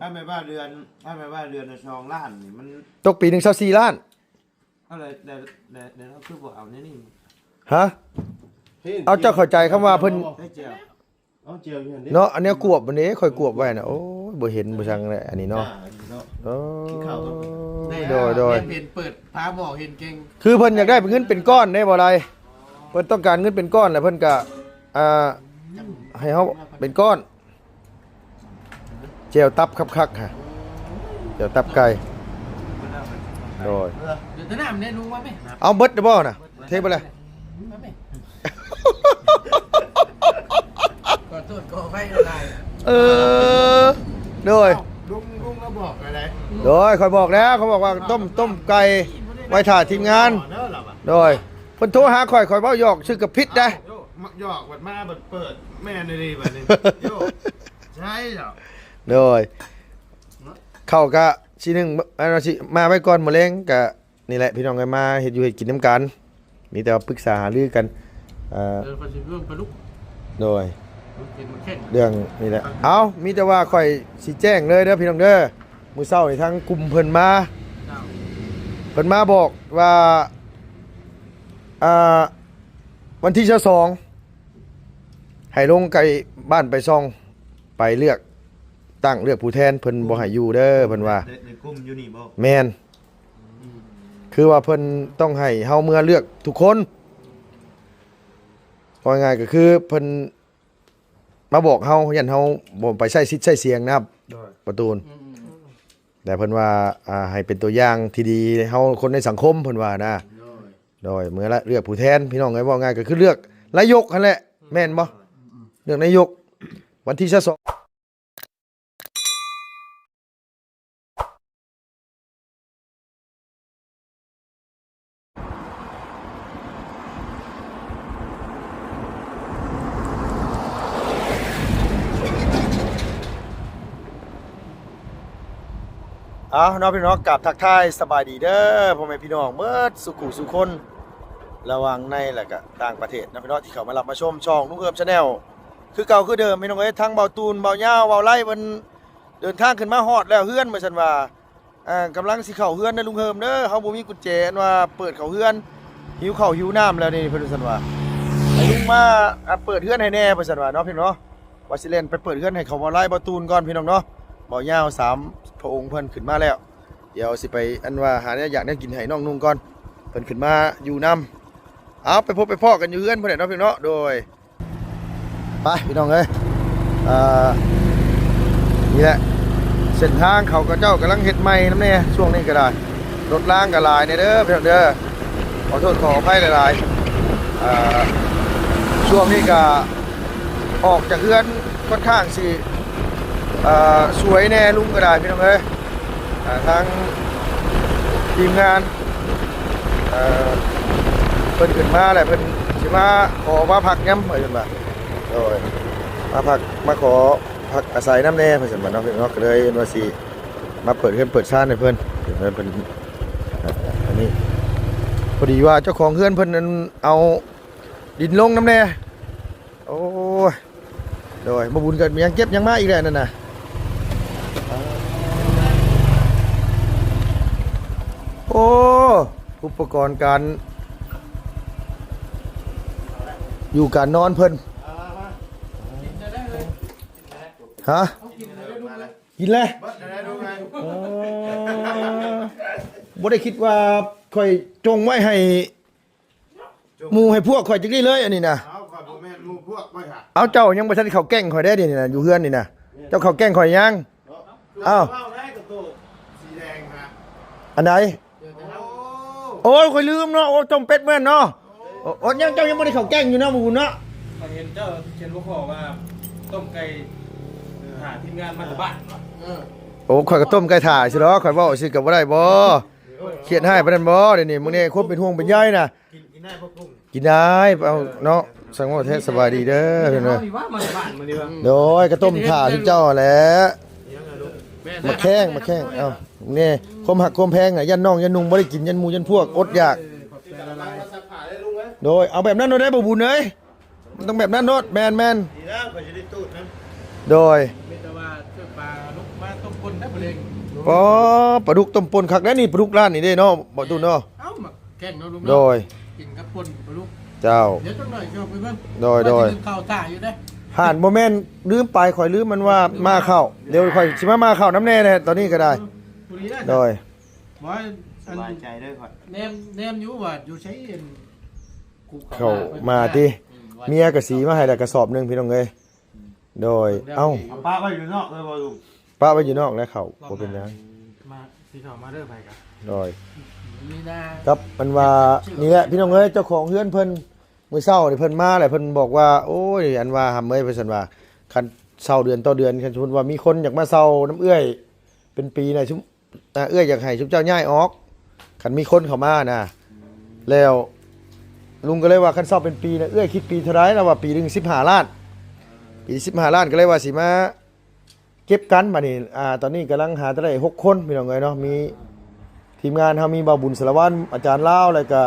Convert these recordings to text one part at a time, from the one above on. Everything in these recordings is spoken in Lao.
ຖ້າແມ່ນວ່າເດືອນ ຖ້າແມ່ນວ່າເດືອນລະສອງລ້ານນີ້ ມັນຕົກປີໜຶ່ງຊາວສີ່ລ້ານ. ເອົາແລ້ວ ແລ້ວ ແລ້ວ ແລ້ວເຮົາຄືບໍ່ເອົາແນວນີ້? ຮະ? ເອົາ ເຈົ້າເຂົ້າໃຈຄຳວ່າເພິ່ນ ໃສ່ແຈ່ວ ເອົາແຈ່ວຢູ່ຫັ້ນເດ້ ເນາະ ອັນແນວກວບມັນເດ້ ຂ້ອຍກວບໄວ້ນະ ໂອ້ຍ ບໍ່ເຫັນບໍ່ຊັງແຫຼະ ອັນນີ້ເນາະ ຈ້າ ອັນນີ້ເນາະ ໂອ້ ກິນເຂົ້າກັບ ໂດຍ ໂດຍ ເຫັນ ເຫັນເປີດຝາໝໍ້ເຫັນເກັ່ງ ຄືເພິ່ນຢາກໄດ້ເປັນເງິນເປັນກ້ອນເດ້ ບໍ່ໄດ້ ເພິ່ນຕ້ອງການເງິນເປັນກ້ອນ ແລ້ວເພິ່ນກະ ອ່າ ໃຫ້ເຮົາເປັນກ້ອນ ແຈ່ວຕັບຄັກໆ ຮະ ແຈ່ວຕັບໄກ່ ໂດຍ ເດີນແຕ່ນ້ຳແດ່ລຸງວ່າແມ່ ເອົາເບິດແລ້ວບໍ່ນະ ເທເບິດແລ້ວ ຂໍໂທດຂໍອະໄພຫຼາຍໆ ເອີ ໂດຍ ເອົ້າ ລຸງ ລຸງລາວບອກແລ້ວໃດ ໂດຍ ຂ້ອຍບອກແລ້ວ ຂ້ອຍບອກວ່າຕົ້ມ ຕົ້ມໄກ່ໄວ້ຖ້າທີມງານ ເດີລາວວ່າ ໂດຍ ເພິ່ນໂທຫາຂ້ອຍ ຂ້ອຍເວົ້າຫຍອກຊື່ກັບຜິດໄດ໋ ເອົ້າ ໂຍ ມັກຫຍອກ ບັດມາບັດເປີດ ແມ່ນອີ່ຫຼີບັດນີ້ ໂຍ ໃຊ່ເຈົ້າ ໂດຍ ເຂົ້າກະຊິໜຶ້ງ ອັນວ່າຊິມາໄວ້ກ່ອນ ມື້ແລງກະ ນີ້ແຫຼະພີ່ນ້ອງເອີຍ ມາເຮັດຢູ່ເຮັດກິນນຳກັນ ມີແຕ່ວ່າປຶກສາຫາລືກັນ ເອີ ເອີ ເພິ່ນຊິເລື່ອງປາດຸກ ໂດຍ ເລື່ອງນີ້ແຫຼະ ເອົ້າ ມີແຕ່ວ່າຂ້ອຍຊິແຈ້ງເລີຍເດີພີ່ນ້ອງເດີ ມື້ເຊົ້ານີ້ທາງກຸ່ມເພິ່ນມາ ເຈົ້າ ເພິ່ນມາບອກວ່າ ອ່າ ວັນທີຊາວສອງ ໃຫ້ລົງໄກບ້ານໄປຊ່ອງ ໄປເລືອກຕັ້ງເລືອກຜູ້ແທນ ເພິ່ນບໍ່ໃຫ້ຢູ່ເດີ ເພິ່ນວ່າ ໃນ ໃນກຸ່ມຢູ່ນີ້ບໍ່? ແມ່ນ ອືມ ຄືວ່າເພິ່ນຕ້ອງໃຫ້ເຮົາເມືອເລືອກທຸກຄົນ ເວົ້າງ່າຍໆ ກໍຄືເພິ່ນມາບອກເຮົາ ຢ້ານເຮົາບໍ່ໄປໃຊ້ສິດໃຊ້ສຽງນະ ໂດຍ ປະຕູນ ອືມ ແຕ່ເພິ່ນວ່າ ອ່າ ໃຫ້ເປັນຕົວຢ່າງທີ່ດີໃຫ້ເຮົາຄົນໃນສັງຄົມ ເພິ່ນວ່ານະ ໂດຍ ໂດຍ ເມືອລະເລືອກຜູ້ແທນ ພີ່ນ້ອງເອີຍ ເວົ້າງ່າຍກໍຄືເລືອກນາຍົກຫັ້ນແຫຼະ ແມ່ນບໍ່? ເລືອກນາຍົກ ວັນທີຊາວສອງ ເອົາເນາະ ພີ່ນ້ອງ ກາບທັກທາຍສະບາຍດີເດີ ພໍ່ແມ່ພີ່ນ້ອງເບິດສູ່ຄູ່ສູ່ຄົນ ລະຫວ່າງໃນ ແລະກະຕ່າງປະເທດເນາະ ພີ່ນ້ອງ ທີ່ເຂົ້າມາຮັບມາຊົມຊ່ອງລຸງເຮີມ Channel ຄືເກົ່າຄືເດີມ ພີ່ນ້ອງເອີຍ ທັງເບົາຕູນ ເບົາຍາວ ເບົາໄລ ເພິ່ນເດີນທາງຂຶ້ນມາຮອດແລ້ວເຮືອນ ວ່າຊັ້ນວ່າ ອ່າ ກຳລັງຊິເຂົ້າເຮືອນເດີລຸງເຮີມເດີ ເຮົາບໍ່ມີກຸນແຈ ອັນວ່າເປີດເຂົ້າເຮືອນ ຫິວເຂົ້າຫິວນ້ຳແລ້ວນີ້ ເພິ່ນວ່າຊັ້ນວ່າ ໃຫ້ລຸງມາ ອ່າ ເປີດເຮືອນໃຫ້ແດ່ ວ່າຊັ້ນວ່າເນາະ ພີ່ນ້ອງເນາະ ວ່າຊິແລ່ນໄປເປີດເຮືອນໃຫ້ເຂົາ ເບົາໄລ ເບົາຕູນກ່ອນ ພີ່ນ້ອງເນາະ ເບົາຍາວ ສາມພະອົງເພິ່ນຂຶ້ນມາແລ້ວ ດຽວຊິໄປ ອັນວ່າຫາແນວຢາກແນວກິນໃຫ້ນ້ອງນຸ່ງກ່ອນ ເພິ່ນຂຶ້ນມາຢູ່ນຳ ເອົາ ໄປພົບໄປພໍ້ກັນຢູ່ເຮືອນພຸ້ນແຫຼະເນາະ ພີ່ນ້ອງເນາະ ໂດຍ ໄປພີ່ນ້ອງເອີຍ ເອີ ນີ້ແຫຼະ ເສັ້ນທາງເຂົາ ເຂົາເຈົ້າກຳລັງເຮັດໃໝ່ນຳແດ່ ຊ່ວງນີ້ກໍໄດ້ ລົດລາງກໍຫຼາຍແດ່ເດີພີ່ນ້ອງເດີ ຂໍໂທດຂໍອະໄພຫຼາຍໆ ເອີ ຊ່ວງນີ້ກໍອອກຈາກເຮືອນຄ່ອນຂ້າງຊິ ເອີ ສວຍແດ່ ລຸງກໍໄດ້ພີ່ນ້ອງເອີຍ ອ່າ ທາງທີມງານ ເອີ ເພິ່ນຂຶ້ນມາແລ້ວ ເພິ່ນຊິມາຂໍມາພັກຍາມ ວ່າຊັ້ນວ່າ ໂດຍ ມາພັກ ມາຂໍພັກອາໄສນຳແດ່ ວ່າຊັ້ນວ່າເນາະ ເນາະ ກໍເລີຍວ່າຊິມາເປີດເຮືອນເປີດຊານໃຫ້ເພິ່ນ ເພິ່ນ ເພິ່ນ ເອີ ອັນນີ້ ພໍດີວ່າເຈົ້າຂອງເຮືອນເພິ່ນ ອັນ ເອົາດິນລົງນຳແດ່ ໂອ້ຍ ໂດຍ ບໍ່ບຸນກໍຍັງເກັບຫຍັງມາອີກແລ້ວນັ້ນນະ ໂອ້ ອຸປະກອນການຢູ່ການນອນເພິ່ນ ຮະ ກິນແລ້ວ ເອີ ບໍ່ໄດ້ຄິດວ່າຂ້ອຍຈົ່ງໄວ້ໃຫ້ ໝູ່ໃຫ້ພວກຂ້ອຍຈັກນີ້ເລີຍ ອັນນີ້ນະ ເອົ້າ ຂ້ອຍບໍ່ແມ່ນໝູ່ພວກຂ້ອຍຫະ ເອົ້າ ເຈົ້າຍັງບໍ່ທັນເຂົ້າແກ້ງຂ້ອຍເດ້ ນີ້ນະ ຢູ່ເຮືອນນີ້ນະ ເຈົ້າເຂົ້າແກ້ງຂ້ອຍຍັງ ເອົ້າ ເວົ້າໄດ້ກັບໂຕສີແດງຫະ ອັນໃດ ໂອ້ ໂອ້ຍ ຂ້ອຍລືມເນາະ ໂອ້ ຕົ້ມເປັດແມ່ນເນາະ ໂອ້ ໂອ້ ຍັງ ເຈົ້າຍັງບໍ່ໄດ້ເຂົ້າແກ້ງຢູ່ເນາະ ໝູ່ບຸນເນາະ ຂ້ອຍເຫັນເຈົ້າຂຽນຫົວຂໍ້ວ່າ ຕົ້ມໄກ່ຖ້າທີມງານມາແຕ່ບ້ານ ເອີ ໂອ້ ຂ້ອຍກໍຕົ້ມໄກ່ຖ້າຊິດອກ ຂ້ອຍເວົ້າຊິກໍບໍ່ໄດ້ບໍ່ ຄຽດຮ້າຍປານນັ້ນບໍ່ ດຽວນີ້ ມື້ນີ້ຄວາມເປັນຫ່ວງເປັນໃຍນະ ກິນ ກິນໄດ້ບໍ່ກຸ້ງ ກິນໄດ້ ເອົາເນາະ ສັງເວົ້າແທ້ ສະບາຍດີເດີ ເພິ່ນເດີ ມາບ້ານມື້ນີ້ວ່າ ໂດຍ ກະຕົ້ມຖ້າຊຸມເຈົ້າຫັ້ນແຫຼະ ແມ່ນ ໝາກແຂ້ງ ໝາກແຂ້ງ ເອົ້າ ນີ້ ຄວາມຮັກຄວາມແພງນະ ຢ້ານນ້ອງຢ້ານນຸ່ງບໍ່ໄດ້ກິນ ຢ້ານໝູ່ຢ້ານພວກອົດຢາກ ເອີ ຂອບໃຈຫຼາຍໆ ໂດຍ ເອົາແບບນັ້ນໂລດໄດ໋ ບໍ່ບຸນເອີຍ ມັນຕ້ອງແບບນັ້ນໂລດ ແມ່ນໆ ດີແລ້ວ ຂ້ອຍຊິໄດ້ຕູດນຳ ໂດຍ ມີແຕ່ວ່າເສື້ອປາລຸກມາ ຕົ້ມປົ່ນໄດ້ບໍ່ເດ້. ອໍ ປາດຸກຕົ້ມປົ່ນຄັກແດ່ນີ້ ປາດຸກຮ້ານນີ້ເດ້ເນາະ ບໍ່ຕູ້ເນາະ. ເອົ້າ ມາແກງເນາະລຸງເນາະ. ໂດຍ ກິນກັບປົ່ນປາດຸກ. ເຈົ້າ ດຽວຈັກໜ້ອຍຈະໄປເບິ່ງ. ໂດຍ ໂດຍ ກິນເຂົ້າຖ້າຢູ່ເດ້. ຫານບໍ່ແມ່ນ ລືມໄປ ຂ້ອຍລືມມັນວ່າມາເຂົ້າ ດຽວຂ້ອຍຊິມາ ມາເຂົ້ານຳແດ່ແຫຼະ ຕອນນີ້ກໍໄດ້. ເອີ ພໍດີແລ້ວ ໂດຍ ບໍ່ ສະບາຍໃຈເດີຂ້ອຍ ແນມ ແນມຢູ່ວ່າຢູ່ໃສ ອັນ ເຂົ້າມາຕິ ເມຍກໍສີມາໃຫ້ແລ້ວກະສອບໜຶ່ງ ພີ່ນ້ອງເອີຍ. ໂດຍ ເອົ້າ ເອົາປະໄວ້ຢູ່ນອກເລີຍບໍ່ລຸງ? ປະໄວ້ຢູ່ນອກແລ້ວເຂົ້າ ບໍ່ເປັນຫຍັງ ມາ ຊິເຂົ້າມາເດີ ໃຜກະ ໂດຍ ກັບອັນວ່າ ນີ້ແຫຼະ ພີ່ນ້ອງເອີຍ ເຈົ້າຂອງເຮືອນເພິ່ນ ມື້ເຊົ້ານີ້ເພິ່ນມາແລ້ວ ເພິ່ນບອກວ່າ ໂອ້ຍ ອັນວ່າ ຫຳເອີຍ ເພິ່ນວ່າ ຄັນເຊົ່າເດືອນຕໍ່ເດືອນ ຄັນສົມມຸດວ່າມີຄົນຢາກມາເຊົ່ານຳເອື້ອຍເປັນປີນະ ຊຸມ ອ່າ ເອື້ອຍຢາກໃຫ້ຊຸມເຈົ້າຍ້າຍອອກ ຄັນມີຄົນເຂົ້າມານະ. ແລ້ວລຸງກໍເລີຍວ່າ ຄັນເຊົ່າເປັນປີນະ ເອື້ອຍຄິດປີເທົ່າໃດ? ລາວວ່າປີໜຶ່ງສິບຫ້າລ້ານ ປີສິບຫ້າລ້ານ ກໍເລີຍວ່າຊິມາເກັບກັນ. ບາດນີ້ ອ່າ ຕອນນີ້ກຳລັງຫາແຕ່ໄດ້ຫົກຄົນ ພີ່ນ້ອງເອີຍເນາະ ມີທີມງານເຮົາ ມີບ່າວບຸນສາລະວັນ ອາຈານລາວ ແລ້ວກະ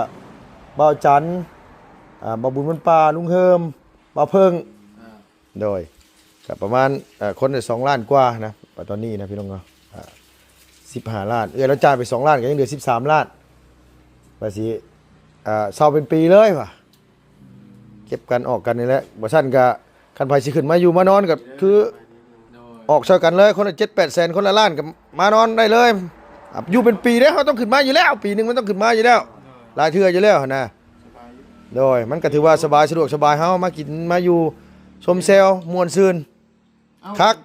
ບ່າວຈັນ ອ່າ ບ່າວບຸນວັນປ່າ ລຸງເຮີມ ບ່າວເພິ່ງ ໂດຍ ກໍປະມານ ເອີ ຄົນລະສອງລ້ານກວ່ານະ ຕອນນີ້ນະ ພີ່ນ້ອງເນາະ ອ່າ ສິບຫ້າລ້ານ ເອື້ອຍລາວຈ່າຍໄປສອງລ້ານ ກໍຍັງເຫຼືອສິບສາມລ້ານ ວ່າຊິ ອ່າ ເຊົ່າເປັນປີເລີຍວ່າ ເກັບກັນອອກກັນນີ້ແຫຼະ. ບໍ່ຊັ້ນກໍ ຄັນໃຜຊິຂຶ້ນມາຢູ່ມານອນ ກໍຄື ໂດຍ ອອກຊ່ອຍກັນເລີຍ ຄົນລະເຈັດແປດແສນ ຄົນລະລ້ານ ກໍມານອນໄດ້ເລີຍ. ອ່າ ຢູ່ເປັນປີເດ້ ເຮົາຕ້ອງຂຶ້ນມາຢູ່ແລ້ວ ປີໜຶ່ງມັນຕ້ອງຂຶ້ນມາຢູ່ແລ້ວ ໂດຍ ຫຼາຍເທື່ອຢູ່ແລ້ວຫັ້ນນະ. ໂດຍ ມັນກໍຖືວ່າສະບາຍ ສະດວກສະບາຍ ເຮົາມາກິນມາຢູ່ຊົມແຊວມ່ວນຊື່ນ ເອົ້າ ຄັກ.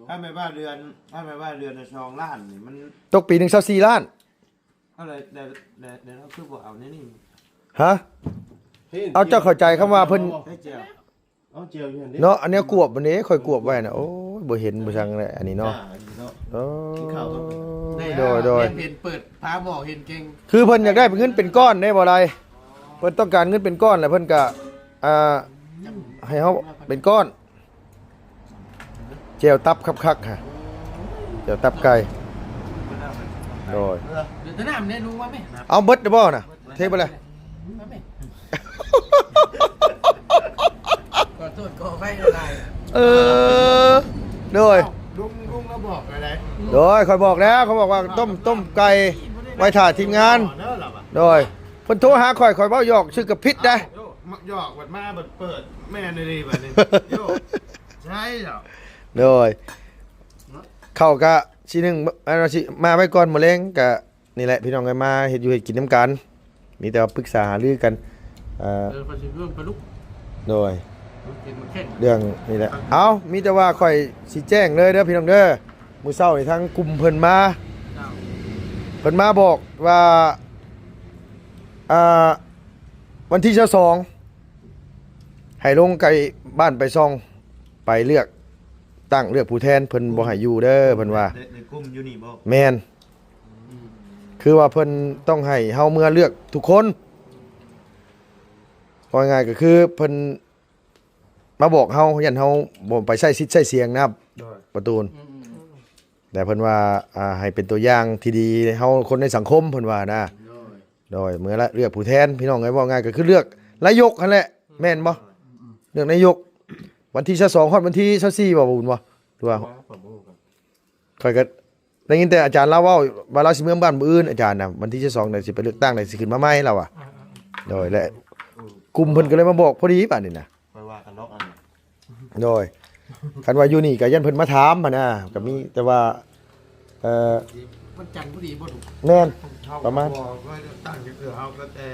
ຖ້າແມ່ນວ່າເດືອນ ຖ້າແມ່ນວ່າເດືອນລະສອງລ້ານນີ້ ມັນຕົກປີໜຶ່ງຊາວສີ່ລ້ານ. ເອົາ ແລ້ວ ແລ້ວ ແລ້ວ ແລ້ວຄືບໍ່ເອົາແນວນີ້? ຮະ? ເອົາ ເຈົ້າເຂົ້າໃຈຄຳວ່າເພິ່ນ ໃສ່ແຈ່ວ ເອົາແຈ່ວຢູ່ຫັ້ນເດ້ ເນາະ ອັນນີ້ກວບມັນເດ້ ຂ້ອຍກວບໄວ້ນະ ໂອ້ຍ ບໍ່ເຫັນບໍ່ຊັງແຫຼະ ອັນນີ້ເນາະ ຈ້າ ອັນນີ້ເນາະ ໂອ້ ກິນເຂົ້າກ່ອນ ໂດຍ ໂດຍ ແມ່ນເຫັນເປີດຝາໝໍ້ເຫັນເກັ່ງ ຄືເພິ່ນຢາກໄດ້ເປັນເງິນເປັນກ້ອນເດ້ ບໍ່ໄດ້ ເພິ່ນຕ້ອງການເງິນເປັນກ້ອນ ແລ້ວເພິ່ນກະ ອ່າ ໃຫ້ເຮົາເປັນກ້ອນ ແຈ່ວຕັບຄັກໆ ຮະ ແຈ່ວຕັບໄກ່ ໂດຍ ເດີນຕະນ້ຳແດ່ລຸງວ່າແມ່ ເອົາເບິດແລ້ວບໍ່ນະ ເທເບິດແລ້ວ ວ່າແມ່ ຂໍໂທດຂໍອະໄພຫຼາຍໆ ເອີ ໂດຍ ລຸງ ລຸງລາວບອກແລ້ວໃດ ໂດຍ ຂ້ອຍບອກແລ້ວ ຂ້ອຍບອກວ່າຕົ້ມ ຕົ້ມໄກ່ໄວ້ຖ້າທີມງານ ເດີລາວວ່າ ໂດຍ ເພິ່ນໂທຫາຂ້ອຍ ຂ້ອຍເວົ້າຫຍອກຊື່ກັບຜິດໄດ໋ ເອົ້າ ໂອ້ ມັກຫຍອກ ບັດມາບັດເປີດແມ່ນອີ່ຫຼີບັດນີ້ ໂຍ ໃຊ່ແລ້ວ ໂດຍ ເຂົ້າກະຊິໜຶ້ງ ອັນວ່າຊິມາໄວ້ກ່ອນ ມື້ແລງກະນີ້ແຫຼະ ພີ່ນ້ອງເອີຍ ມາເຮັດຢູ່ເຮັດກິນນຳກັນ ມີແຕ່ວ່າປຶກສາຫາລືກັນ ເອີ ເອີ ເພິ່ນຊິເລື່ອງປາດຸກ ໂດຍ ເລື່ອງນີ້ແຫຼະ ເອົ້າ ມີແຕ່ວ່າຂ້ອຍຊິແຈ້ງເລີຍເດີ ພີ່ນ້ອງເດີ ມື້ເຊົ້ານີ້ທາງກຸ່ມເພິ່ນມາ ເຈົ້າ ເພິ່ນມາບອກວ່າ ອ່າ ວັນທີຊາວສອງ ໃຫ້ລົງໄກບ້ານໄປຊ່ອງ ໄປເລືອກຕັ້ງເລືອກຜູ້ແທນ ເພິ່ນບໍ່ໃຫ້ຢູ່ເດີ ເພິ່ນວ່າ ໃນ ໃນກຸ່ມຢູ່ນີ້ບໍ່? ແມ່ນ ອືມ ຄືວ່າເພິ່ນຕ້ອງໃຫ້ເຮົາເມືອເລືອກທຸກຄົນ ເວົ້າງ່າຍໆ ກໍຄືເພິ່ນມາບອກເຮົາ ຢ້ານເຮົາບໍ່ໄປໃຊ້ສິດໃຊ້ສຽງນະ ໂດຍ ປະຕູນ ອືມ ແຕ່ເພິ່ນວ່າ ອ່າ ໃຫ້ເປັນຕົວຢ່າງທີ່ດີໃຫ້ເຮົາຄົນໃນສັງຄົມ ເພິ່ນວ່ານະ ໂດຍ ໂດຍ ເມື່ອລະເລືອກຜູ້ແທນ ພີ່ນ້ອງເອີຍ ເວົ້າງ່າຍກໍຄືເລືອກນາຍົກຫັ້ນແຫຼະ ແມ່ນບໍ່? ເລືອກນາຍົກ ວັນທີຊາວສອງຮອດວັນທີຊາວສີ່ບໍ່ ບໍ່ບຸນບໍ່? ຫຼືວ່າ ຂ້ອຍກໍໄດ້ຍິນແຕ່ອາຈານລາວເວົ້າວ່າລາວຊິເມືອບ້ານມື້ອື່ນ ອາຈານນະ ວັນທີຊາວສອງໄດ້ຊິໄປເລືອກຕັ້ງ ໄດ້ຊິຂຶ້ນມາໃໝ່ລາວວ່າ ໂດຍ ແລະ ກຸ່ມເພິ່ນກໍເລີຍມາບອກພໍດີບາດນີ້ນະ ຄ່ອຍວ່າກັນດອກອັນນີ້ ໂດຍ ຄັນວ່າຢູ່ນີ້ກໍຢ້ານເພິ່ນມາຖາມຫັ້ນນະ ກໍມີແຕ່ວ່າ ເອີ ວັນຈັນພໍດີບໍ່? ແມ່ນ ເຮົາ ປະມານ ບໍ່ເຄີຍເລືອກຕັ້ງຈັກເທື່ອ ເຮົາກໍແຕ່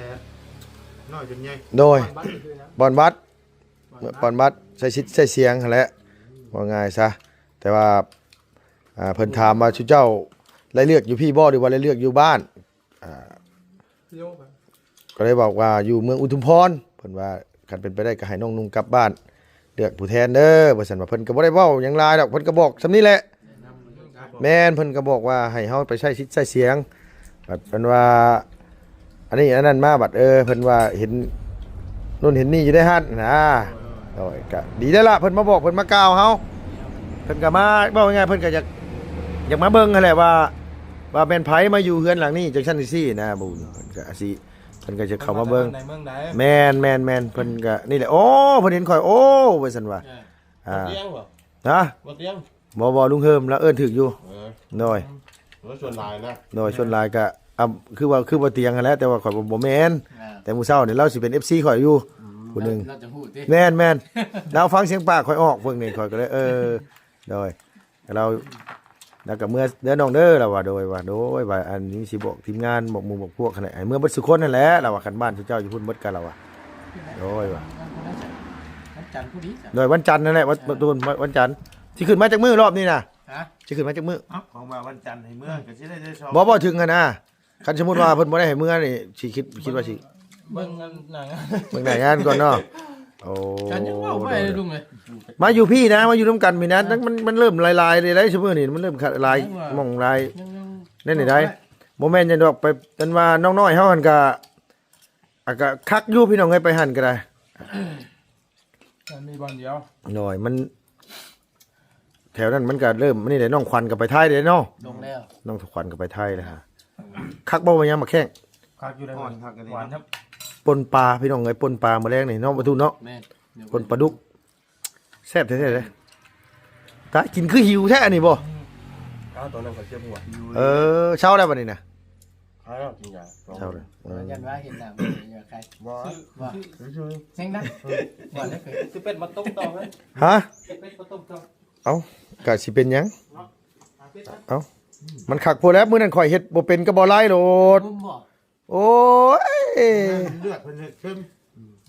ນ້ອຍຈົນໃຫຍ່ ໂດຍ ບ່ອນບັດ ບ່ອນບັດ ໃຊ້ສິດໃຊ້ສຽງຫັ້ນແຫຼະ ເວົ້າງ່າຍຊະ ແຕ່ວ່າ ອ່າ ເພິ່ນຖາມວ່າ ຊຸມເຈົ້າໄດ້ເລືອກຢູ່ພີ້ບໍ່ ຫຼືວ່າໄດ້ເລືອກຢູ່ບ້ານ? ອ່າ ກໍໄດ້ບອກວ່າຢູ່ເມືອງອຸທຸມພອນ ເພິ່ນວ່າຄັນເປັນໄປໄດ້ກໍໃຫ້ນ້ອງນຸ່ງກັບບ້ານ ເລືອກຜູ້ແທນເດີ ວ່າຊັ້ນວ່າ ເພິ່ນກໍບໍ່ໄດ້ເວົ້າຫຍັງຫຼາຍດອກ ເພິ່ນກໍບອກສ່ຳນີ້ແຫຼະ ແມ່ນ ເພິ່ນກໍບອກວ່າໃຫ້ເຮົາໄປໃຊ້ສິດໃຊ້ສຽງ ບັດເພິ່ນວ່າ ອັນນີ້ອັນນັ້ນມາ ບັດ ເອີ ເພິ່ນວ່າເຫັນ ໂນ່ນເຫັນນີ້ຢູ່ໃນຫັ້ນນະ ໂດຍ ກະດີແລ້ວລະ ເພິ່ນມາບອກ ເພິ່ນມາກ່າວເຮົາ ເພິ່ນກະມາ ເວົ້າງ່າຍໆ ເພິ່ນກະຢາກ ຢາກມາເບິ່ງຫັ້ນແຫຼະວ່າ ວ່າແມ່ນໃຜມາຢູ່ເຮືອນຫຼັງນີ້ ຈັ່ງຊັ້ນຈັ່ງຊີ້ນະ ບຸນ ເພິ່ນກະອາດຊິ ເພິ່ນກະຈະເຂົ້າມາເບິ່ງ ໃນເມືອງໃດ ແມ່ນໆໆ ເພິ່ນກະນີ້ແຫຼະ ໂອ້ ເພິ່ນເຫັນຂ້ອຍ ໂອ້ ວ່າຊັ້ນວ່າ ເອີ ອ່າ ບໍ່ຕຽງບໍ່? ຮະ? ບໍ່ຕຽງ ບໍ່ ບໍ່ ລຸງເຮີມລາວເອີ້ນຖືກຢູ່. ເອີ ໂດຍ ແລ້ວສ່ວນຫຼາຍນະ ໂດຍ ສ່ວນຫຼາຍກະ ອ່າ ຄືວ່າ ຄືບໍ່ຕຽງຫັ້ນແຫຼະ ແຕ່ວ່າຂ້ອຍບໍ່ ບໍ່ແມ່ນ ອ່າ ແຕ່ມື້ເຊົ້ານີ້ລາວຊິເປັນເອັຟຊີຂ້ອຍຢູ່ ອືມ ຜູ້ໜຶ່ງ ລາວຈະຮູ້ຕິ ແມ່ນໆ ລາວຟັງສຽງປາກຂ້ອຍອອກເບິ່ງນີ້ ຂ້ອຍກໍເລີຍ ເອີ ໂດຍ ລາວ ລາວກໍເມືອເດີນ້ອງເດີ ລາວວ່າ ໂດຍວ່າ ໂດຍວ່າ ອັນນີ້ຊິບອກທີມງານ ບອກໝູ່ບອກພວກຫັ້ນແຫຼະ ໃຫ້ເມືອເບິດສູ່ຄົນຫັ້ນແຫຼະ ລາວວ່າ ຄັນບ້ານເຂົາເຈົ້າຢູ່ພຸ້ນເບິດກໍ ລາວວ່າ ໂດຍວ່າ ວັນຈັນພຸ້ນດີ ໂດຍ ວັນຈັນນັ້ນແຫຼະ ວັນ ວັນ ວັນຈັນ ຊິຂຶ້ນມາຈັກມື້ຮອບນີ້ນະ? ຮະ? ຊິຂຶ້ນມາຈັກມື້? ເອົ້າ ຂອງວ່າວັນຈັນໃຫ້ເມືອ ກໍຊິໄດ້ໄດ້ຊອງ ບໍ່ ບໍ່ເຖິງຫັ້ນນະ ຄັນສົມມຸດວ່າເພິ່ນບໍ່ໄດ້ໃຫ້ເມືອນີ້ ຊິຄິດ ຄິດວ່າຊິ ເບິ່ງອັນໜ້າງານ ເບິ່ງໜ້າງານກ່ອນເນາະ. ໂອ້ ຈັນຍັງເວົ້າໄປລຸງເອີຍ ມາຢູ່ພີ້ນະ ມາຢູ່ນຳກັນພີ້ນະ ມັນ ມັນເລີ່ມຫຼາຍໆເດ້ ຊຸມື້ນີ້ມັນເລີ່ມຫຼາຍ ຍັງວ່າ ໝ່ອງຫຼາຍ ຍັງ ຍັງ ແນວນີ້ໄດ້ ບໍ່ແມ່ນຫຍັງດອກ ໄປ ອັນວ່ານ້ອງນ້ອຍເຮົາຫັ້ນກະ ອາ ກະຄັກຢູ່ພີ່ນ້ອງເອີຍ ໄປຫັ້ນກໍໄດ້ ມັນມີບ່ອນດຽວ ໂດຍ ມັນ ແຖວນັ້ນມັນກໍເລີ່ມ ອັນນີ້ແຫຼະ ນ້ອງຂວັນກໍໄປໄທແລ້ວເນາະ ລົງແລ້ວ ນ້ອງຂວັນກໍໄປໄທແລ້ວຮະ ຄັກບໍ່ ວ່າຍາມໝາກແຂ້ງ ຄັກຢູ່ເດ້ ຮ້ອນຄັກອີ່ຫຼີ ຫວານຄັບ ປົ່ນປາ ພີ່ນ້ອງເອີຍ ປົ່ນປາມື້ແລງນີ້ເນາະ ປາທູເນາະ ແມ່ນ ປົ່ນປາດຸກ ແຊບແທ້ໆເດ້ ຕາຍ ກິນຄືຫິວແທ້ອັນນີ້ບໍ່? ອືມ ເອົາ ຕອນນັ້ນກໍເຈັບຫົວ ເອີ ເຊົາແລ້ວບັດນີ້ນະ ຄາຍແລ້ວກິນຢາ ເຊົາແລ້ວ ເອີ ຢ້ານວ່າເຫັນໜ້າບໍ່ຢາກຄາຍ ບໍ່ ບໍ່ ຊື່ໆ ເສັງດັງ ບໍ່ໄດ້ເຄີຍ ຊື້ເປັດມາຕົ້ມຕໍ່ເວີຍ ຮະ? ຊື້ເປັດມາຕົ້ມຕໍ່ ເອົ້າ ກະຊິເປັນຫຍັງ ເນາະ ຫາເປັດ ເອົ້າ ມັນຄັກໂພດແລ້ວ ມື້ນັ້ນຂ້ອຍເຮັດບໍ່ເປັນກໍບໍ່ໄລ່ໂລດ ໂອ້ຍ ເລືອດເພິ່ນເຮັດເຄັມ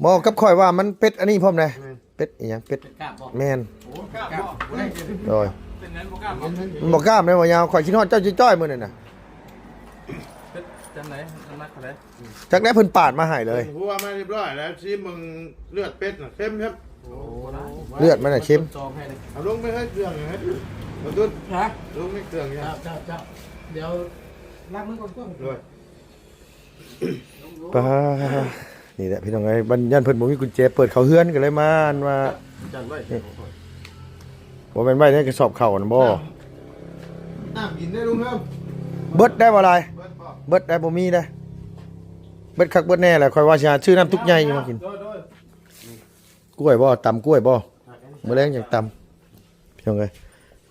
ບໍ່ ກັບຂ້ອຍວ່າມັນເປັດອັນນີ້ພ້ອມນະ ແມ່ນ ເປັດອີ່ຫຍັງ ເປັດ ເປັດກ້າມບໍ່? ແມ່ນ ໂອ້ ກ້າມບໍ່? ໂດຍ ເປັນນັ້ນບໍ່ກ້າມບໍ່? ມັນບໍ່ກ້າມເດ້ບໍ່ຍາວ ຂ້ອຍຄິດຮອດເຈົ້າຈ້ອຍໆມື້ນັ້ນນະ ເປັດຈັ່ງໃດ ນ້ຳໜັກເທົ່າໃດ? ຈັກແລ້ວ ເພິ່ນປາດມາໃຫ້ເລີຍ ເພິ່ນຫົວມາຮຽບຮ້ອຍແລ້ວ ຊີມເບິ່ງເລືອດເປັດນະ ເຄັມຄັບ ໂອ້ ເລືອດມັນນະເຄັມ ເອົາລົງໄປໃຫ້ເຄື່ອງໃຫ້ ບໍ່ຕຸນ ຮະ? ລົງໃຫ້ເຄື່ອງ ເຈົ້າ ເຈົ້າ ເຈົ້າ ດຽວລ້າງມືກ່ອນ ໂດຍ ປາ ນີ້ແຫຼະພີ່ນ້ອງເອີຍ ບັນ ຢ້ານເພິ່ນບໍ່ມີກຸນແຈເປີດເຂົ້າເຮືອນ ກໍເລີຍມາ ອັນວ່າ ຈັນໄວ້ ບໍ່ແມ່ນໄວ້ໃນກະສອບເຂົ້າຫັ້ນບໍ່? ນ້ຳ ນ້ຳກິນໄດ້ລຸງເຮີມ ເບິດໄດ້ບໍ່ຫຼາຍ? ເບິດບໍ່? ເບິດໄດ້ ບໍ່ມີໄດ້ ເບິດຄັກເບິດແນ່ແຫຼະ ຂ້ອຍວ່າຊິຫາຊື້ນ້ຳຕຸກໃຫຍ່ມາກິນ ໂດຍ ໂດຍ ກ້ວຍບໍ່? ຕຳກ້ວຍບໍ່? ມື້ແລງຈັ່ງຕຳ ພີ່ນ້ອງເອີຍ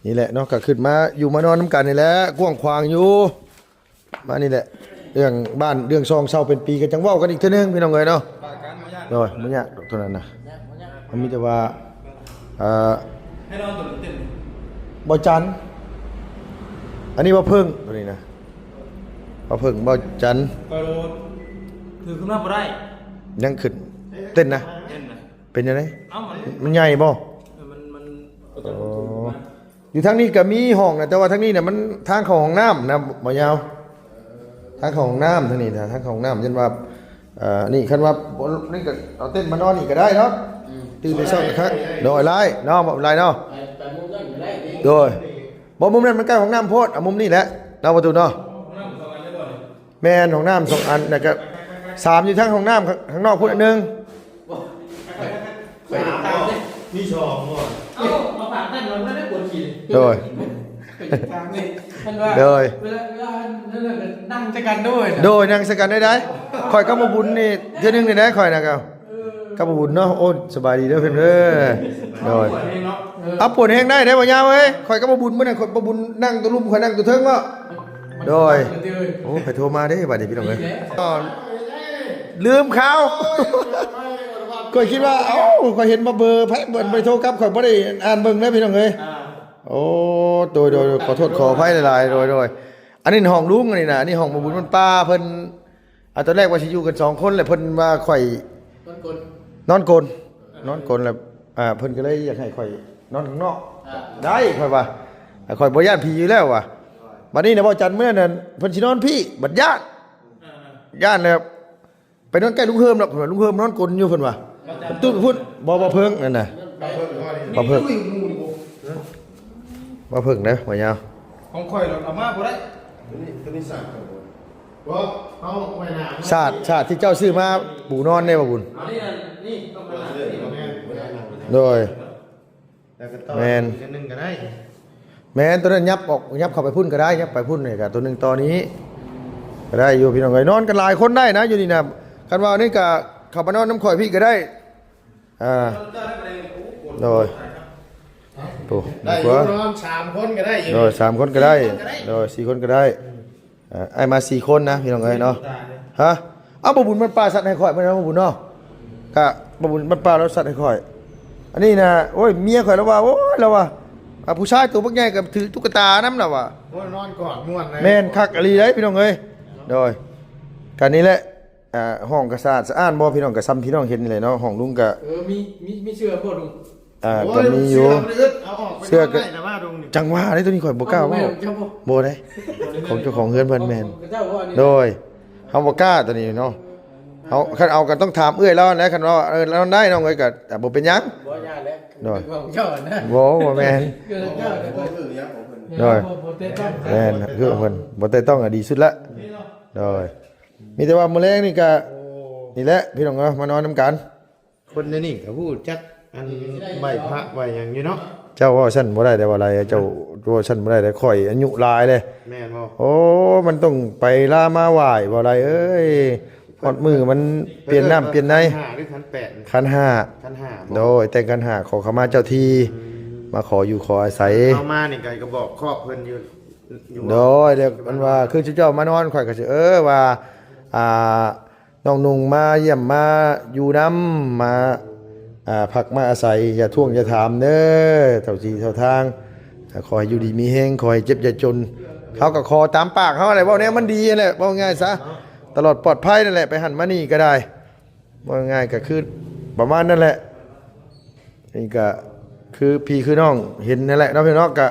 ນີ້ແຫຼະເນາະ ກໍຂຶ້ນມາຢູ່ມານອນນຳກັນນີ້ແຫຼະ ກວ້າງຂວາງຢູ່ ມານີ້ແຫຼະ ເລື່ອງບ້ານເລື່ອງຊ່ອງເຊົ່າເປັນປີກໍຈັ່ງເວົ້າກັນອີກເທື່ອໜຶ່ງ ພີ່ນ້ອງເອີຍເນາະ ໂດຍ ບໍ່ຍາກດອກໂຕນັ້ນນະ ມັນມີແຕ່ວ່າ ເອີ ໃຫ້ນອນໂຕເຕັມ ບໍ່ຈັນ ອັນນີ້ບໍ່ເພິ່ງໂຕນີ້ນະ ບໍ່ເພິ່ງ ບໍ່ຈັນ ຂ້ອຍໂລດ ຖືຂຶ້ນມາບໍ່ໄດ້ ຍັງຂຶ້ນ ເຕັ້ນນະ ເຕັ້ນນະ ເປັນຈັ່ງໃດ? ເອົ້າ ມັນ ມັນໃຫຍ່ບໍ່? ເອີ ມັນ ມັນ ອໍ ຢູ່ທາງນີ້ກໍມີຫ້ອງນະ ແຕ່ວ່າທາງນີ້ນະ ມັນທາງເຂົ້າຫ້ອງນ້ຳນະ ບໍ່ຍາວ ທາງເຂົ້າຫ້ອງນ້ຳທາງນີ້ນະ ທາງເຂົ້າຫ້ອງນ້ຳ ເຊັ່ນວ່າ ເອີ ນີ້ ຄັນວ່າ ນີ້ກໍເອົາເຕັນມານອນນີ້ກໍໄດ້ເນາະ ອືມ ຕື່ນແຕ່ເຊົ້າຄັກ ໂດຍ ຫຼາຍເນາະ ບໍ່ຫຼາຍເນາະ ໄປ ໄປມຸມນັ້ນກໍໄດ້ຕິ ໂດຍ ບໍ່ ມຸມນັ້ນມັນໃກ້ຫ້ອງນ້ຳໂພດ ເອົາມຸມນີ້ແຫຼະເນາະ ປະຕູເນາະ ຫ້ອງນ້ຳສອງອັນໄດ້ບໍ່ນີ້? ແມ່ນ ຫ້ອງນ້ຳສອງອັນ ແລ້ວກໍສາມຢູ່ທາງຫ້ອງນ້ຳຂ້າງນອກພຸ້ນອັນໜຶ່ງ ມີສອງບໍ່? ເອົ້າ ມາຝາກນັ້ນ ມັນບໍ່ໄດ້ປວດຂີ້ ໂດຍ ເປັນກາງນີ້ ມັນວ່າ ໂດຍ ເວລາ ເວລານັ້ນ ນັ້ນ ນັ້ນ ນັ່ງໃສ່ກັນໂດຍ ໂດຍ ນັ່ງໃສ່ກັນໄດ້ ໄດ້ ຂ້ອຍກັບໝູ່ບຸນນີ້ ເທື່ອໜຶ່ງນີ້ໄດ້ ຂ້ອຍນະ ເອີ ກັບໝູ່ບຸນເນາະ ໂອ້ ສະບາຍດີເດີເພິ່ນເດີ ໂດຍ ປວດແຮງເນາະ ເອີ ເອົາ ປວດແຮງໄດ້ເດ້ບໍ່ຍາວເອີຍ ຂ້ອຍກັບໝູ່ບຸນ ມື້ນັ້ນຂ້ອຍ ໝູ່ບຸນນັ່ງຕົວລຸ່ມ ຂ້ອຍນັ່ງຕົວເທິງເນາະ ມັນ ໂດຍ ມັນເຕີຍ ໂອ້ ໃຜໂທຣມາເດ້ບາດນີ້ພີ່ນ້ອງເອີຍ ລືມຂ່າວ ຂ້ອຍຄິດວ່າ ເອົ້າ ຂ້ອຍເຫັນວ່າເບີໃຜ ເບີໄປໂທກັບ ຂ້ອຍບໍ່ໄດ້ອ່ານເບິ່ງເດ້ພີ່ນ້ອງເອີຍ ອ່າ ໂອ້ ໂດຍ ໂດຍ ໂດຍ ຂໍໂທດຂໍອະໄພຫຼາຍໆ ໂດຍ ໂດຍ ອັນນີ້ຫ້ອງລຸງ ອັນນີ້ນະ ອັນນີ້ຫ້ອງໝູ່ບຸນ ມັນປ່າເພິ່ນ ອ່າ ຕອນແລກວ່າຊິຢູ່ກັນສອງຄົນ ແລ້ວເພິ່ນວ່າຂ້ອຍນອນກົນ ນອນກົນ ນອນກົນແລ້ວ ອ່າ ເພິ່ນກໍເລີຍຢາກໃຫ້ຂ້ອຍນອນຂ້າງນອກ ອ່າ ໄດ້ ຂ້ອຍວ່າ ຂ້ອຍບໍ່ຢ້ານຜີຢູ່ແລ້ວວ່າ ບັດນີ້ນະ ເວົ້າຈັນມື້ນັ້ນ ເພິ່ນຊິນອນພີ້ ບັດຢ້ານ ອ່າ ຢ້ານແລ້ວ ໄປນອນໃກ້ລຸງເຮີມດອກ ເພິ່ນວ່າ ລຸງເຮີມນອນກົນຢູ່ ເພິ່ນວ່າ ຕຸ້ນພຸ້ນ ບໍ່ ບໍ່ເພິ່ງນັ້ນນະ ບໍ່ເພິ່ງ ບໍ່ເພິ່ງເດ້ ບໍ່ຍາວ ຂອງຂ້ອຍເອົາມາບໍ່ໄດ້ ຕົວນີ້ ຕົວນີ້ສາດ ບໍ່ ເອົາໄວ້ໜ້າ ສາດ ສາດທີ່ເຈົ້າຊື້ມາປູນອນເດ້ ບໍ່ບຸນ ອັນນີ້ ອັນນີ້ຕ້ອງມາ ໂດຍ ແລ້ວກໍຕໍ່ ແມ່ນ ອີກອັນໜຶ່ງກໍໄດ້ ແມ່ນ ຕົວນັ້ນຫຍັບອອກ ຫຍັບເຂົ້າໄປພຸ້ນກໍໄດ້ ຫຍັບໄປພຸ້ນນີ້ກໍຕົວໜຶ່ງຕໍ່ນີ້ກໍໄດ້ຢູ່ ພີ່ນ້ອງເອີຍ ນອນກັນຫຼາຍຄົນໄດ້ນະ ຢູ່ນີ້ນະ ຄັນວ່າອັນນີ້ກໍເຂົ້າມານອນນຳຂ້ອຍພີ້ກໍໄດ້ ອ່າ ໂດຍ ໂອ້ ໄດ້ຢູ່ ນອນສາມຄົນກໍໄດ້ຢູ່ ໂດຍ ສາມຄົນກໍໄດ້ ສີ່ຄົນກໍໄດ້ ໂດຍ ສີ່ຄົນກໍໄດ້ ເອີ ອ້າຍມາສີ່ຄົນນະ ພີ່ນ້ອງເອີຍເນາະ. ຮະ ເອົາ ບໍ່ບຸນມັນປາສັດໃຫ້ຂ້ອຍ ມັນບໍ່ບຸນເນາະ ກະບໍ່ບຸນມັນປາລະສັດໃຫ້ຂ້ອຍ. ອັນນີ້ນະ ໂອ້ຍ ເມຍຂ້ອຍລະວ່າ ໂອ້ຍ ລະວ່າ ອ່າ ຜູ້ຊາຍໂຕບັກໃຫຍ່ກໍຖືຕຸກກະຕານຳລະວ່າ ໂອ້ຍ ນອນກອດມ່ວນເລີຍ ແມ່ນ ຄັກອີ່ຫຼີເດ້ ພີ່ນ້ອງເອີຍ. ໂດຍ ກະນີ້ແຫຼະ ອ່າ ຫ້ອງກະສະອາດສະອ້ານບໍ່ ພີ່ນ້ອງ ກະຊ່ຳພີ່ນ້ອງເຫັນນີ້ແຫຼະເນາະ. ຫ້ອງລຸງກະ ເອີ ມີ ມີ ມີເສື້ອບໍ່ລຸງ? ອ່າ ໂອ້ຍ ກໍມີຢູ່ ເສື້ອກໍ ເອົາອອກໄປ ເສື້ອກໍ ນອນໄດ້ລະວ່າລຸງນີ້ ຈັ່ງວ່າເດ້ ໂຕນີ້ຂ້ອຍບໍ່ກ້າເວົ້າ ຂອງເຈົ້າບໍ່? ບໍ່ໄດ້ ຂອງເຈົ້າຂອງເຮືອນເພິ່ນແມ່ນ ຂອງເຈົ້າບໍ່ອັນນີ້? ໂດຍ ເຮົາບໍ່ກ້າໂຕນີ້ເນາະ ເຮົາ ຄັນເອົາກໍຕ້ອງຖາມເອື້ອຍລາວຫັ້ນແຫຼະ ຄັນວ່າ ເອີ ລາວນອນໄດ້ ນ້ອງເອີຍ ກໍ ອ່າ ບໍ່ເປັນຫຍັງ ບໍ່ຍາກແຫຼະ ໂດຍ ຂອງເຈົ້ານະ ບໍ່ ບໍ່ແມ່ນ ຄືຂອງເຈົ້ານະ ໂດຍ ບໍ່ ບໍ່ແຕະຕ້ອງ ແມ່ນ ຄືຂອງເພິ່ນ ບໍ່ແຕະຕ້ອງ ອະ ດີສຸດລະ ໂດຍ ມີແຕ່ວ່າມື້ແລງນີ້ກໍ ໂອ້ ນີ້ແຫຼະ ພີ່ນ້ອງເອີຍ ມານອນນຳກັນ. ຄົນໃນນີ້ກໍຮູ້ຈັກອັນໄຫວ້ພະໄຫວ້ຫຍັງຢູ່ເນາະ. ເຈົ້າເວົ້າຊັ້ນບໍ່ໄດ້ເດ້ ບໍ່ໄດ້ ເຈົ້າເວົ້າຊັ້ນບໍ່ໄດ້ເດ້ ຂ້ອຍອາຍຸຫຼາຍເດ້. ແມ່ນບໍ່? ໂອ້ ມັນຕ້ອງໄປລາມາໄຫວ້ ບໍ່ໄດ້ເອີຍ ຮອດມື້ມັນປ່ຽນນ້ຳປ່ຽນໃນ. ຂັນຫ້າ ຫຼື ຂັນແປດ? ຂັນຫ້າ ຂັນຫ້າບໍ່? ໂດຍ ແຕ່ງຂັນຫ້າ ຂໍເຂົ້າມາເຈົ້າທີ່ ອືມ ມາຂໍຢູ່ຂໍອາໄສ. ເຂົ້າມານີ້ກໍ ກໍບອກຄອບເພິ່ນຢູ່ ຢູ່ບໍ່? ໂດຍ ແລ້ວມັນວ່າ ຄືເຈົ້າມານອນ ຂ້ອຍກໍຊິ ເອີ ວ່າ ອ່າ ນ້ອງນຸ່ງມາຢ້ຽມມາຢູ່ນຳ ມາ ອ່າ ພັກມາອາໄສ ຢ່າທ້ວງຢ່າຖາມເດີ ເທົ່າທີ່ເທົ່າທາງ ຂໍໃຫ້ຢູ່ດີມີແຮງ ຂໍໃຫ້ເຈັບຢ່າຈົນ. ເຮົາກໍຂໍຕາມປາກເຮົາແຫຼະ ເວົ້າແນວມັນດີຫັ້ນແຫຼະ ເວົ້າງ່າຍຊະ ຕະຫຼອດປອດໄພນັ້ນແຫຼະ ໄປຫັ້ນມານີ້ກໍໄດ້ ເວົ້າງ່າຍກໍຄືປະມານນັ້ນແຫຼະ. ນີ້ກໍຄືພີ່ຄືນ້ອງເຫັນນັ້ນແຫຼະເນາະ ພີ່ນ້ອງ ກໍ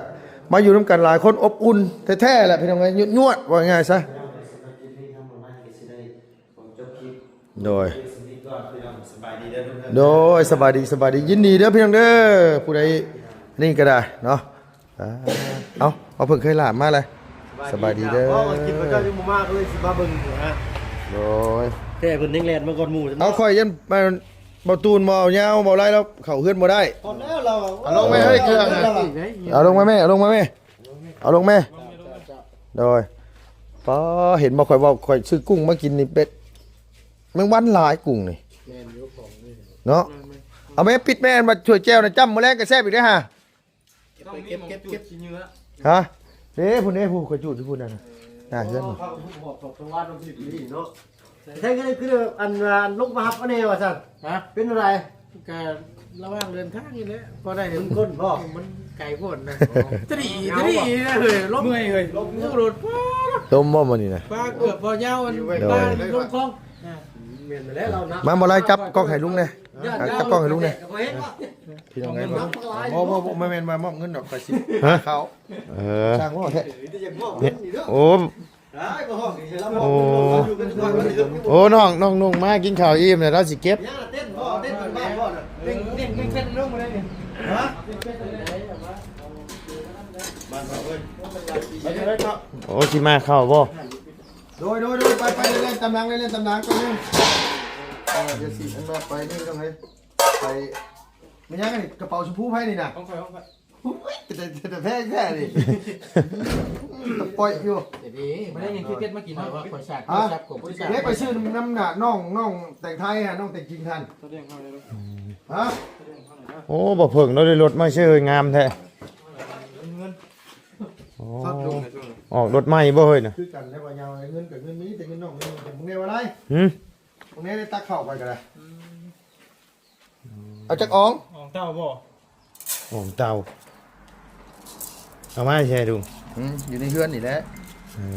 ມາຢູ່ນຳກັນຫຼາຍຄົນ ອົບອຸ່ນແທ້ໆແຫຼະ ພີ່ນ້ອງເອີຍ ຍວດໆ ເວົ້າງ່າຍຊະ. ໂດຍ ໂດຍ ສະບາຍດີ ສະບາຍດີ ຍິນດີເດີພີ່ນ້ອງເດີ ຜູ້ໃດນີ້ກໍໄດ້ເນາະ. ອ່າ ເອົາ ເອົາ ເພິ່ນເຄີຍຫຼາມມາແລ້ວ ສະບາຍດີເດີ. ອໍ ກິນເຂົາເຈົ້າຍັງບໍ່ມາ ກໍເລີຍຊິມາເບິ່ງນະ. ໂດຍ ແຕ່ເພິ່ນຍັງແລ່ນມາກ່ອນໝູ່. ເອົາ ຂ້ອຍຢ້ານ ເບົາຕູນ ເບົາຍາວ ເບົາໄລ ລາວເຂົ້າເຮືອນບໍ່ໄດ້. ເອົາລົງໄວ້ເຮີ້ຍ ເຄື່ອງ ເອົາລົງມາແມ່ ເອົາລົງມາແມ່ ເອົາລົງແມ່. ໂດຍ ປ້າ ເຫັນບໍ່ ຂ້ອຍເວົ້າ ຂ້ອຍຊື້ກຸ້ງມາກິນນີ້ ເປັດ ແມງວັນຫຼາຍກຸ້ງນີ້ ແມ່ນຢູ່ ຂອງນີ້ເນາະ. ເອົາແມ່ ປິດແມ່ ອັນວ່າຖ້ວຍແຈ່ວນະ ຈ້ຳມື້ແລງກໍແຊບອີກເດ້ຫາ. ເກັບ ເກັບ ເກັບ ເກັບ ຂີ້ເຫຍື້ອ ຮະ ເດ້ ພຸ້ນເດ້ ຜູ້ຂ້ອຍຈູດຢູ່ພຸ້ນນະ ໜ້າເຮືອນ. ແທ້ກໍຄືອັນວ່າ ອັນລົງມາຮັບເອົາແດ່ວ່າຊັ້ນ. ຮະ ເປັນຈັ່ງໃດ? ກະລະຫວ່າງເດີນທາງນີ້ແຫຼະ ພໍໄດ້. ມັນກົ້ນບໍ່? ມັນໄກໂພດນະ. ອໍ ຈະດີ ຈະດີນະເຮີ້ຍ ລົມ ເມື່ອຍເຮີ້ຍ ລົມ ໂອ້ ລົດ ລົມບໍ່ມື້ນີ້ນະ? ປາເກືອບບໍ່ຍາວ ອັນ ໂດຍ ປາລົງຄອງ. ອ່າ ແມ່ນແລ້ວລາວນະ. ມາ ບໍ່ໄດ້ ຈັບກ້ອງໃຫ້ລຸງແດ່ ຈັບກ້ອງໃຫ້ລຸງແດ່ ພີ່ນ້ອງເອີຍ. ບໍ່ ບໍ່ ບໍ່ແມ່ນວ່າມອບເງິນດອກ ຂ້ອຍຊິ ຮະ ເຂົ້າ. ເອີ ຊ່າງເວົ້າແທ້ ໂອ້ ໂອ້ ໂອ້ ນ້ອງ ນ້ອງນຸ່ງມາກິນເຂົ້າອີ່ມແລ້ວ ລາວຊິເກັບ. ໂອ້ ຊິມາເຂົ້າບໍ່? ໂດຍ ໂດຍ ໂດຍ ໄປ ໄປ ເລ່ນຕາມຫຼັງ ເລ່ນຕາມຫຼັງ ໄປ ເອີ ດຽວຊິອັນວ່າໄປນີ້ຕ້ອງໃຫ້ ໄປ ແມ່ນຫຍັງອັນນີ້ ກະເປົາຊົມພູໃຜນີ້ນະ? ຂອງຂ້ອຍ ຂອງຂ້ອຍ. ໂອ້ຍ ເປັນຕາ ເປັນຕາແພງແທ້ນີ້ ຕາປ່ອຍຢູ່. ບໍ່ໄດ້ຫຍັງ ເກັບມາກິນເນາະ ຂ້ອຍສາກ ຮະ ຂ້ອຍສາກ ເກັບໄປຊື້ນຳ ນຳໜ້ານ້ອງ ນ້ອງແຕ່ງໄທຫັ້ນ ນ້ອງແຕ່ງຈິງຫັ້ນ ຮະ. ໂອ້ ບໍ່ເພິ່ງເນາະ ໄດ້ລົດໃໝ່ເສີຍ ງາມແທ້. ໂອ້ ອອກລົດໃໝ່ບໍ່ເຮີ້ຍນະ? ຄືກັນແຫຼະວ່າຍາວ ເງິນກໍເງິນມີ ແຕ່ເງິນນ້ອງ ເງິນ ເງິນ ເບິ່ງແນ່ວ່າໄດ ຫື ເບິ່ງແນ່ ໄດ້ຕັກເຂົ້າໄປກໍໄດ້. ອືມ ເອົາຈັກອອງ? ອອງເຕົ່າບໍ່? ອອງເຕົ່າ ເອົາມາໃສ່ລຸງ. ອືມ ຢູ່ໃນເຮືອນນີ້ແຫຼະ. ເອີ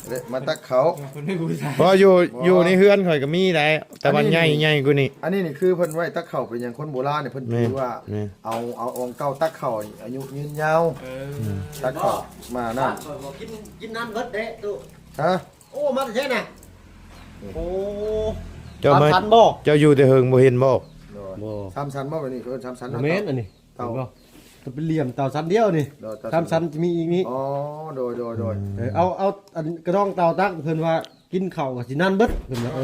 ເລະ ມາຕັກເຂົ້າ ເພິ່ນໄດ້ບູຊາ. ບໍ່ ຢູ່ ບໍ່ ຢູ່ໃນເຮືອນຂ້ອຍກໍມີໄດ໋ ແຕ່ວ່າໃຫຍ່ ອັນນີ້ ໃຫຍ່ກວ່ານີ້. ອັນນີ້ນີ້ຄືເພິ່ນໄວ້ຕັກເຂົ້າ ເປັນຫຍັງຄົນໂບລານນີ້ເພິ່ນຖືວ່າ ແມ່ນ ເອົາ ເອົາອອງເຕົ່າຕັກເຂົ້າ ອາຍຸຍືນຍາວ. ເອີ ຕັກເຂົ້າມານະ ກິນ ກິນນ້ຳເບິດເດ້ຕູ້. ຮະ ໂອ້ ມາແຕ່ໃສນະ? ໂອ້ ເຈົ້າມາ ສາມຊັ້ນບໍ່? ເຈົ້າຢູ່ແຕ່ເຫິງບໍ່ເຫັນບໍ່? ໂດຍ ບໍ່ ສາມຊັ້ນບໍ່? ແບບນີ້ເອີ້ນສາມຊັ້ນ ບໍ່ແມ່ນ ເນາະ ອັນນີ້ ເຕົ່າ ເຫັນບໍ່? ກໍເປັນຫຼ່ຽມເຕົ່າຊັ້ນດຽວນີ້. ໂດຍ ເຕົ່າຊັ້ນ ສາມຊັ້ນຈະມີອີກນີ້. ອໍ ໂດຍ ໂດຍ ໂດຍ ອືມ ເອີ ເອົາ ເອົາອັນກະດອງເຕົ່າຕັກ ເພິ່ນວ່າກິນເຂົ້າກໍຊິນານເບິດ ເພິ່ນວ່າ. ອໍ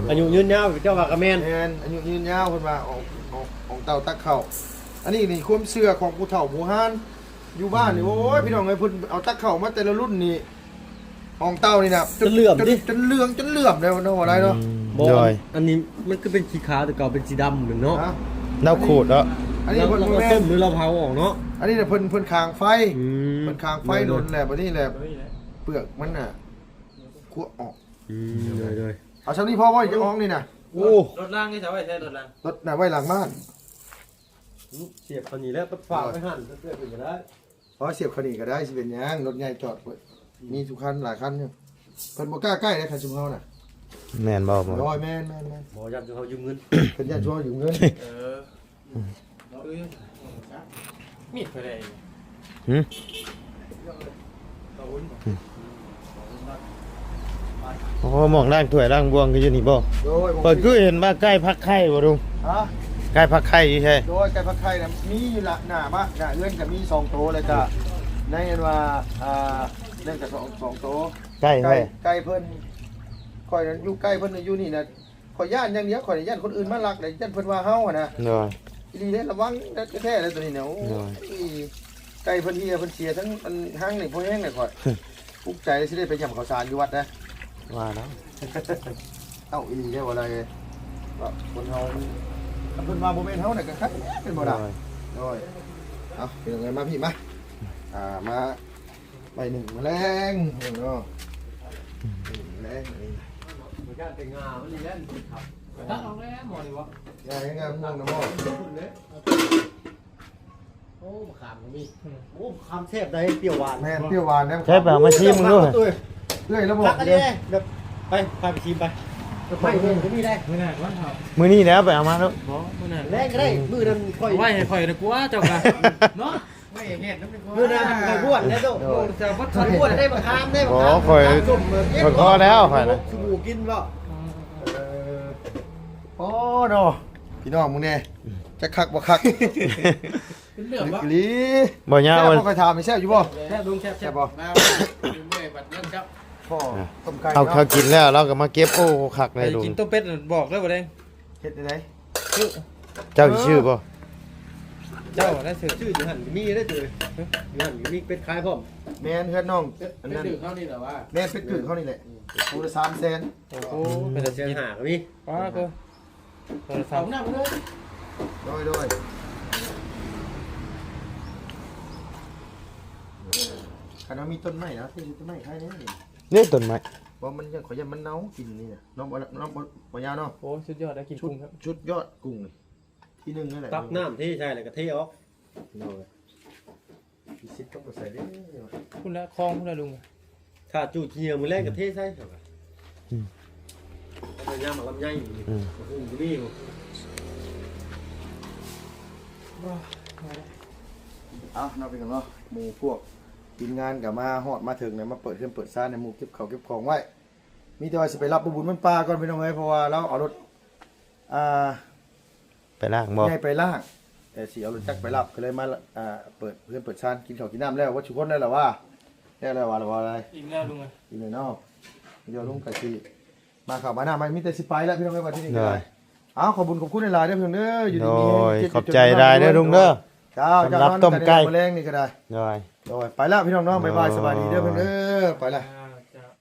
ເອີ ໂດຍ ອາຍຸຍືນຍາວ ເຈົ້າວ່າກໍແມ່ນ. ແມ່ນ ອາຍຸຍືນຍາວ ເພິ່ນວ່າອອກ ອອກ ອອກເຕົ່າຕັກເຂົ້າ. ອັນນີ້ນີ້ຄວາມເຊື່ອຂອງຜູ້ເຖົ້າຜູ້ຮານຢູ່ບ້ານນີ້. ອືມ ໂອ້ຍ ພີ່ນ້ອງເອີຍ ເພິ່ນເອົາຕັກເຂົ້າມາແຕ່ລະລຸ້ນນີ້ ອອງເຕົ່ານີ້ນະ ຈົນ ຈົນເຫຼື້ອມ ຈົນ ຕິ ຈົນເຫຼືອງ ຈົນເຫຼື້ອມແລ້ວເນາະ ວ່າໄດ້ເນາະ. ອືມ ບໍ່ ໂດຍ ອັນ ອັນນີ້ມັນຄືເປັນສີຂາວ ແຕ່ເກົ່າເປັນສີດຳເນາະ. ຮະ ເນົາຂູດເນາະ. ອັນນີ້ເພິ່ນ ລາວ ບໍ່ແມ່ນ ລາວຕົ້ມ ຫຼືລາວເຜົາອອກເນາະ? ອັນນີ້ນະ ເພິ່ນ ເພິ່ນຄາງໄຟ ອືມ ເພິ່ນຄາງໄຟດົນແລ້ວ ບັດນີ້ແຫຼະ ເປືອກມັນນະ ຄວກອອກ. ອືມ ໂດຍ ໂດຍ ເອົາຊ່ຳນີ້ພໍບໍ່? ຈະອອກນີ້ນະ. ໂອ້ ລົດລາງນີ້ຈະໄວ້ໃສ? ລົດລາງ ລົດນະໄວ້ຫຼັງບ້ານ. ອືມ ສຽບເຂົ້ານີ້ແຫຼະ ປາດຝາກໄວ້ຫັ້ນ ເພື່ອນກໍໄດ້. ພໍສຽບເຂົ້ານີ້ກໍໄດ້ ຊິເປັນຫຍັງ ລົດໃຫຍ່ຈອດ ມີທຸກຄັນ ຫຼາຍຄັນຢູ່. ເພິ່ນບໍ່ກ້າໃກ້ເດ້ ຄັນຊຸມເຮົານະ. ແມ່ນບໍ່? ໂດຍ ແມ່ນໆໆ ບໍ່ ຢ້ານຊຸມເຮົາຢືມເງິນ ເພິ່ນຢ້ານຊຸມເຮົາຢືມເງິນ. ເອີ ມີດເພິ່ນໄດ້. ຫື? ໂອ້ ໝ່ອງລ້າງຖ້ວຍລ້າງບ່ວງກໍຢູ່ນີ້ບໍ່? ໂດຍ ຂ້ອຍຄືເຫັນວ່າໄກ່ຟັກໄຂ່ບໍ່ລຸງ? ຮະ? ໄກ່ຟັກໄຂ່ຢູ່ໃສ? ໂດຍ ໄກ່ຟັກໄຂ່ນະ ມີຢູ່ລະ ໜ້າບ້ານ ໜ້າເຮືອນກໍມີສອງໂຕ ແລ້ວກໍໃນອັນວ່າ ອ່າ ນັ້ນກໍສອງ ສອງໂຕ. ໄກ່ໃຜ? ໄກ່ ໄກ່ເພິ່ນ. ຂ້ອຍນັ້ນຢູ່ໃກ້ເພິ່ນ ຢູ່ນີ້ນະ ຂ້ອຍຢ້ານຢ່າງດຽວ ຂ້ອຍຢ້ານຄົນອື່ນມາລັກ ແລະຢ້ານເພິ່ນວ່າເຮົາຫັ້ນນະ. ໂດຍ ອີ່ຫຼີເດ້ ລະວັງແທ້ໆເດ້ໂຕນີ້ນະ. ໂອ້ຍ ໂດຍ ໄກ່ເພິ່ນເຫ່ຍເພິ່ນເສຍ ທັງອັນຮັງນີ້ພໍແຮງເລີຍຂ້ອຍ. ອຸກໃຈຊິໄດ້ໄປຢ້ຳເຂົ້າສານຢູ່ວັດນະ ວ່າແລ້ວ. ເອົ້າ ອີ່ຫຼີເດ້ ວ່າລະ ວ່າຄົນເຮົາ ຄັນເພິ່ນວ່າບໍ່ແມ່ນເຮົານະ ກໍຄັກແມ່ນບໍ່ລະ? ໂດຍ ໂດຍ ເອົາ ພີ່ນ້ອງເອີຍ ມາພີ່ມາ ອ່າ ມາ ໃບໜຶ່ງ ມາແລງເນາະ ແລງນີ້ ບໍ່ຢ້ານແຕ່ງາມັນນີ້ແຫຼະ ມັນຊິຂັບ ຕັດອອກແລ້ວໝໍນີ້ບໍ່? ງາ ງາມ່ວງນະໝໍ. ໂອ້ ມະຂາມກໍມີ. ອືມ ໂອ້ ມະຂາມແຊບໃດ໋ ປ່ຽວຫວານ. ແມ່ນ ປ່ຽວຫວານນະ. ໃຊ້ໄປເອົາມາຊີມເບິ່ງດູ. ເອື້ອຍລະບອກເດ້ ແບບ ໄປ ພາໄປຊີມໄປ. ໄປເບິ່ງກໍມີໄດ໋. ມື້ໜ້າກ່ອນເຮົາ ມື້ນີ້ແຫຼະ ໄປເອົາມາໂລດ. ບໍ່ ມື້ໜ້າ ແລງກໍໄດ້. ອືມ ມື້ນັ້ນຂ້ອຍ ໄວ້ໃຫ້ຂ້ອຍນະກວ່າເຈົ້າກະເນາະ. ມື້ໜ້າຂ້ອຍບວດແລ້ວໂຕ. ໂດຍ ຂ້ອຍບວດໄດ້ມະຂາມໄດ້. ບໍ່ ຂ້ອຍ ຂ້ອຍພໍແລ້ວຂ້ອຍນະ ສະບູກິນບໍ່? ເອີ ໂອ້ເນາະ ພີ່ນ້ອງມຶງແດ່ ຈັກຄັກບໍ່ຄັກ ເປັນເລື່ອງບໍ່? ອີ່ຫຼີ ບໍ່ຍາກ ຂ້ອຍຖາມແຊບຢູ່ບໍ່? ແຊບ ລຸງ ແຊບ ແຊບບໍ່? ເມື່ອຍບັດນັ້ນເຈົ້າ ພໍ ຕົ້ມໄກ່ ເອົາ ເຮົາກິນແລ້ວ ລາວກໍມາເກັບ. ໂອ້ ຄັກເລີຍ ໄປກິນຕົ້ມເປັດ ບອກເດີບໍ່ແດງ ເຮັດຈັ່ງໃດ? ເຈົ້າຊິຊື້ບໍ່? ເຈົ້າໄດ້ຊື້ ຊື້ຢູ່ຫັ້ນມີເດ້ ຢູ່ຫັ້ນມີເປັດຂາຍພ້ອມ. ແມ່ນ ເຮືອນນ້ອງ ເປັດ ອັນນັ້ນ ເປັດດຶກເຮົານີ້ແຫຼະວ່າ ແມ່ນ ເປັດດຶກເຮົານີ້ແຫຼະ ໂຕລະສາມແສນ. ໂອ້ ເປັນແສນຫ້າກໍມີ. ປ້າໂຕ ໂທລະສັບ ເອົານຳເລີຍ. ໂດຍ ໂດຍ ຄັນເຮົາມີຕົ້ນໄມ້ນະ ເປັນຕົ້ນໄມ້ຂາຍແດ່ນີ້ ນີ້ຕົ້ນໄມ້. ບໍ່ ມັນຍັງ ຂ້ອຍຢ້ານມັນເນົ່າກິນນີ້ນະ ເນາະ ບໍ່ ເນາະ ບໍ່ ບໍ່ຍາວເນາະ. ໂອ້ ສຸດຍອດ ໄດ້ກິນ ຊຸດ ກຸ້ງ ຊຸດຍອດ ກຸ້ງນີ້ ທີໜຶ່ງນັ້ນແຫຼະ. ຕັກນ້ຳເທໃສ່ ແລ້ວກໍເທອອກ. ໂດຍ ມີສິດຕ້ອງໄປໃສ່ເດ້. ພຸ້ນແຫຼະ ຄອງພຸ້ນແຫຼະລຸງ. ຖ້າຈູດຂີ້ເຫຍື້ອມື້ແລງກໍເທໃສ່. ອືມ ເອົາໄປຍາມໝາກລຳໄຍ. ອືມ ໂອ້ໂຫ ກໍມີຢູ່. ເອົາເນາະ ພີ່ນ້ອງເນາະ ໝູ່ພວກທີມງານກໍມາຮອດມາເຖິງແລ້ວ ມາເປີດເຮືອນເປີດຊານໃຫ້ໝູ່ເກັບເຂົ້າເກັບຂອງໄວ້. ມີແຕ່ວ່າຊິໄປຮັບບຸນວັນປ່າກ່ອນ ພີ່ນ້ອງເອີຍ ເພາະວ່າລາວເອົາລົດ ອ່າ ໄປລ້າງບໍ່? ໃຫຍ່ໄປລ້າງ ແຕ່ຊິເອົາລົດຈັກໄປຮັບ ກໍເລີຍມາ ອ່າ ເປີດເຮືອນເປີດຊານ ກິນເຂົ້າກິນນ້ຳແລ້ວ ເບິດທຸກຄົນແລ້ວລະວ່າ ແລ້ວລະວ່າ ລະວ່າອະໄລ? ອີ່ມແລ້ວລຸງເອີຍ ອີ່ມແລ້ວເນາະ. ດຽວລຸງກໍຊິມາເຂົ້າມານ້ຳໃໝ່ ມີແຕ່ຊິໄປແລ້ວ ພີ່ນ້ອງເອີຍ ວ່າທີ່ນີ້ກໍໄດ້. ເອົາ ຂອບບຸນຂອບຄຸນຫຼາຍໆເດີ ພີ່ນ້ອງເດີ ຢູ່ດີມີແຮງ ໂດຍ ເຈັບ ຂອບໃຈຫຼາຍໆເດີລຸງເດີ. ເຈົ້າ ສຳລັບຕົ້ມໄກ່ ເຈົ້ານອນກັນແດ່ມື້ແລງນີ້ກໍໄດ້. ໂດຍ ໂດຍ ໄປແລ້ວ ພີ່ນ້ອງເນາະ ບາຍບາຍ ໂດຍ ສະບາຍດີເດີ ພີ່ນ້ອງເດີ ໄປແລ້ວ.